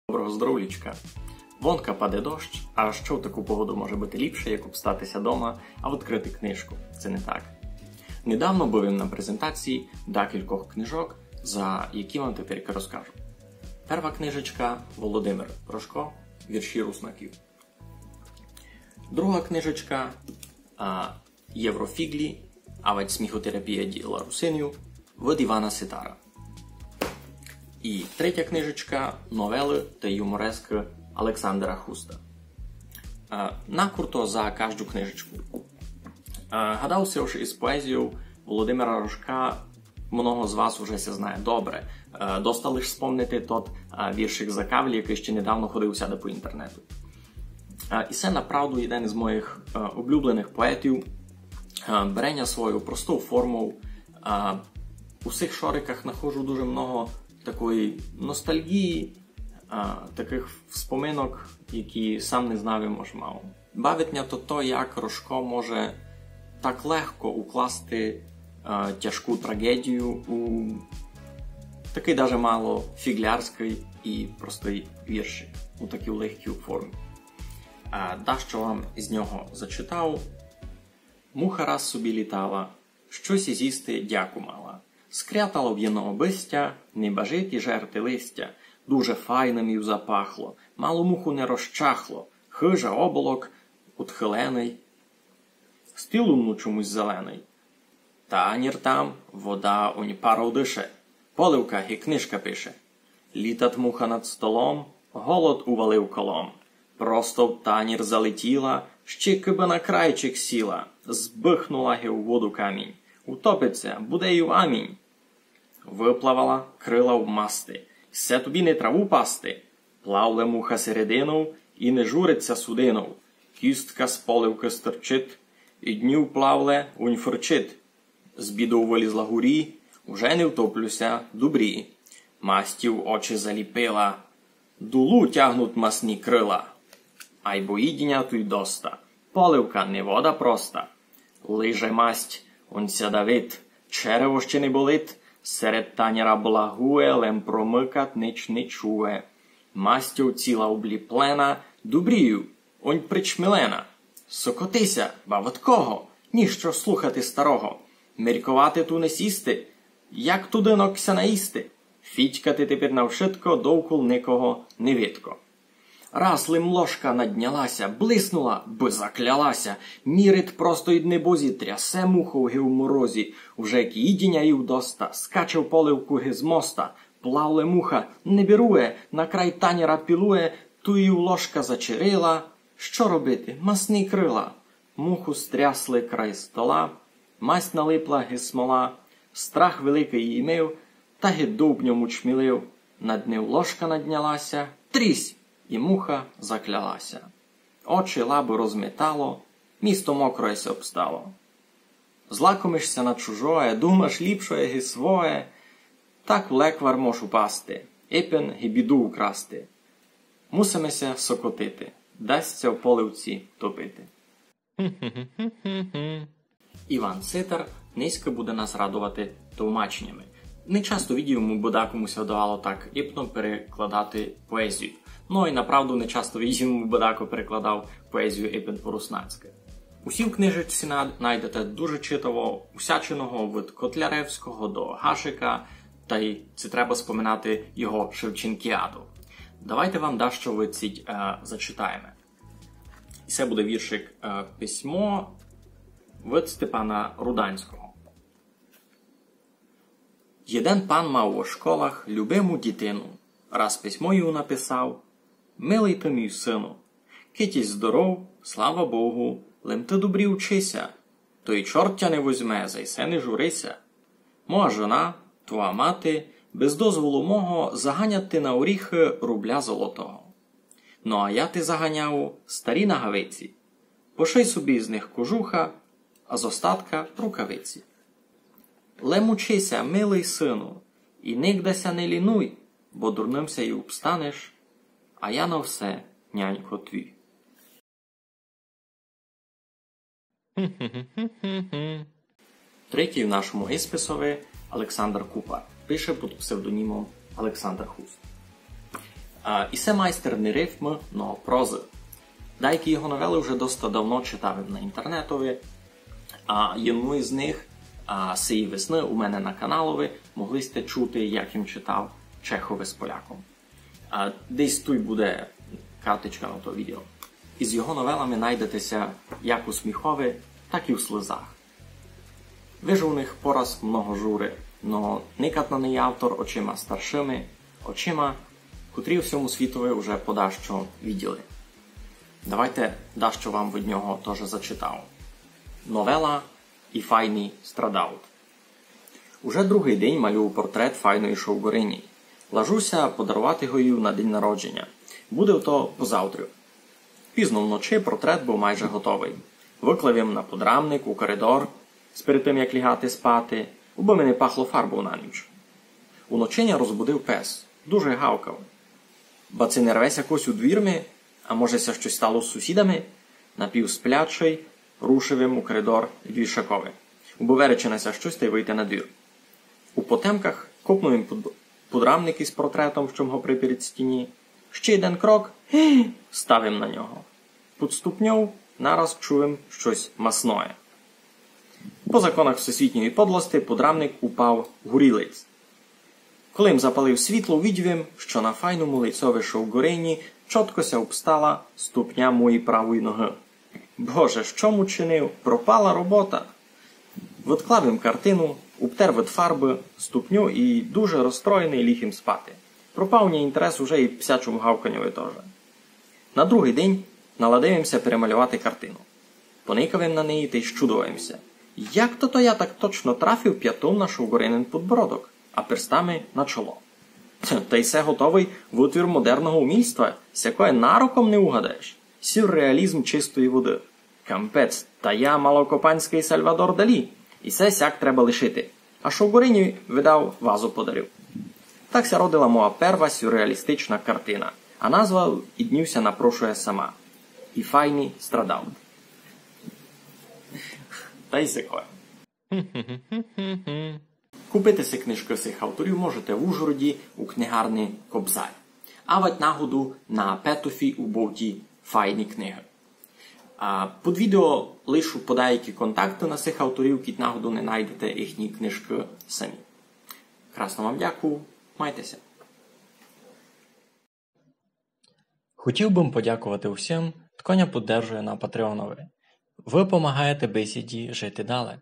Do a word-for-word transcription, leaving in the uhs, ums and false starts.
Доброго здоровлічка. Вонка паде дощ, а што в таку погоду може быти ліпше, як обстати ся дома, а відкрыти книжку? Ци не так? Недавно быв им на презентації декількох книжок, за які вам тепер розкажу. Перва книжечка — Володимир Рожко, «Вірші руснаків». Друга книжечка, а, «Єврофіґлі, авадь сміхотерапія діла русинів» від Івана Ситара. І третя книжечка — новелы тай юморескы Александра Хуста. А, накурто за кажду книжечку. А, гадав си, ож из поезію Володимира Рожка много з вас уже ся знає добре. Е, доста лиш спомнити тот, е, віршик «За кавлі», якый ще недавно ходив усяде по інтернету. Е, і се направду єден із моїх, е, улюбленых поетів. Е, бере ня свою просту форму. Е, у сих шориках нахожу дуже много такої ностальгії, е, такых вспоминок, які сам не знав, ож мав. Бавить ня то, то, як Рожко може так легко укласти, е, тяжку трагедію у такый даже мало фіґлярськый і простый віршик, у такій легкій формі. А дашто вам із нього зачитав. Муха раз собі літала, штось зїсти дяку мала. Скрятала в єдного бистя, не бажить і жерти листя. Дуже файным їй запахло, мало муху не розчахло. Хыжа, оболок утхыленый, стіл у ньому чомусь зеленый. Танір там, вода онь паров дише, поливка ги книжка пише. Літат муха над столом, голод увалив колом. Просто в танір залетіла, ще кыбы на крайчик сіла, збыхнула ги у воду камінь. Утопить ся, буде й в амінь. Выплавала, крыла в масти, се тобі не траву пасти. Плавле муха серединов і не журить ся судинов. Кістка з поливкы стырчить, і днів плавле унь фырчить. З бідов вылізла гурі, уже не втоплю ся, добрі. Мастів очі заліпила, долу тягнуть масні крыла. Айбо їдіня туй доста, поливка не вода проста. Лиже масть, онь ся давить, черево ще не болить, серед таняра благує, лем промыкат, нич не чує. Мастьов ціла обліплена, добрію, онь причмелена. Сокоти ся, ба од кого? Ніщо слухати старого. Мерковати ту не сісти, як тудинок ся наїсти. Фітькати тепер на вшытко, довкол никого не видко. Раз лим ложка надняла ся, блиснула, бы закляла ся, мірить просто ид небозі, трясе мухов ги в морозі, уже як їдіня їв доста, скаче в поливку ги з моста, плавле муха, не бирує, на край таняра пилує, ту їй ложка зачерила. Што робити, масні крыла. Муху стрясли край стола, масть налипла ги смола, страх великый її мив, та ги дубньом учмілив. Над нив ложка надняла ся, трісь, і муха закляла ся. Очі, лабы розметало, місто мокроє ся обстало. Злакомиш ся на чужоє, думаш ліпшоє ги своє, так у леквар мож упасти, ипен ги біду украсти. Мусиме ся сокотити, дасть ся в поливці топити. Іван Ситар нынька буде нас радовати товмаченями. Не часто видів им, бы дакому ся вдавало так ипно перекладати поезію. Ну і направду не часто видів им, бы дако перекладав поезію ипен по-руснацькы. У сій книжечці на-, найдете дуже читаво усячиного, від Котляревського до Гашика, тай ци треба споминати його Шевченкіаду. Давайте вам дашто від сіть, е, зачитаєме. І се буде віршик, е, «Письмо» від Степана Руданського. Єден пан мав у школах любиму дітину. Раз письмо йому написав: «Милый ты мій сину, кидь єсь здоров, слава Богу, лем ты добрі учи ся, то й чорт тя не возьме, за се не жури ся. Моя жона, твоя мати, без дозволу мого заганять ти на оріхы рубля золотого. Ну а я ти заганяю старі нагавиці. Поший собі з них кожуха, а з остатка рукавиці. Лем учи ся, милый сину, і нигда ся не лінуй, бо дурным ся й обстанеш, а я на все нянько твій». Третій в нашому исписови Александр Купар. Пише під псевдонімом Александр Хуст. А, і се майстер не рифмы, но прозы. Даякі його новелы вже доста давно читав им на інтернетови, а єдну із них, а, сеї весны у мене на каналови могли сьте чути, як им читав Чехови з поляком. А десь туй буде карточка на то відео. Із його новелами найдете ся як у сміхови, так і у слызах. Вижу у них пораз много журы, но никат на неї автор очима старшыми, очима, котрі у сьому світови уже подашто виділи. Давайте дашто вам від нього тоже зачитав. Новела «І файні страдаут». Уже другый день малюю портрет файної шовґорині. Лажу ся подаровати го їй на день народженя. Буде то позавтрю. Пізно вночи портрет быв майже готовый. Выклав им на подрамник у коридор, сперед тым, як лягати спати, убы ми не пахло фарбов на ніч. Уночи ня розбудив пес, дуже гавкав. Ба ци не рве ся кось у двір ми, а може ся штось стало з сусідами? Напівсплячый, рушив им у коридор к вішакови. Убы веречи на ся штось тай выйти на двір. У потемках копнув им під-, подрамник из портретом, што м го припер ид стіні. Ще єден крок, став им на нього. Під ступньов нараз чув им штось масноє. По законах всесвітньої подлости подрамник упав горілиць. Коли м запалив світло, увидів им, што на файному лицьови шовґорині чотко ся обстала ступня моєї правої ногы. Боже, што м учинив? Пропала робота! Выдклав им картину, обтер выд фарбы ступню и дуже розстроєный ліг им спати. Пропав у ня інтерес уже и псячому гавканьови тоже. На другый день наладив им ся перемалювати картину. Поникав им на неї тай щудовав им ся. Як то, то я так точно трафив пятов на шовґоринин подбородок, а перстами на чоло? Ть, тай се готовый вытвір модерного умільства, сякоє нароком не угадаєш. Сюрреалізм чистої воды. Кампець, та я малокопанськый Сальвадор Далі. И се сяк треба лишити. А шовґорині, видав, вазу подарив. Так ся родила моя перва сюрреалістична картина, а назва ид ню ся напрошує сама. «І файні страдаут». Тай сякоє. Купити си книжкы сих авторів можете в Ужгороді у книгарни «Кобзарь». Авадь нагоду на Петофі у Бовті файні книгы. А під відео лишу подаякі контакты на сих авторів, кідь нагоду не найдете їхні книжкы самі. Красно вам дякую, майте ся. Хотів бы м подякувати усім, тко ня поддержує на Патреонови. Вы помагаєте бесіді жити дале.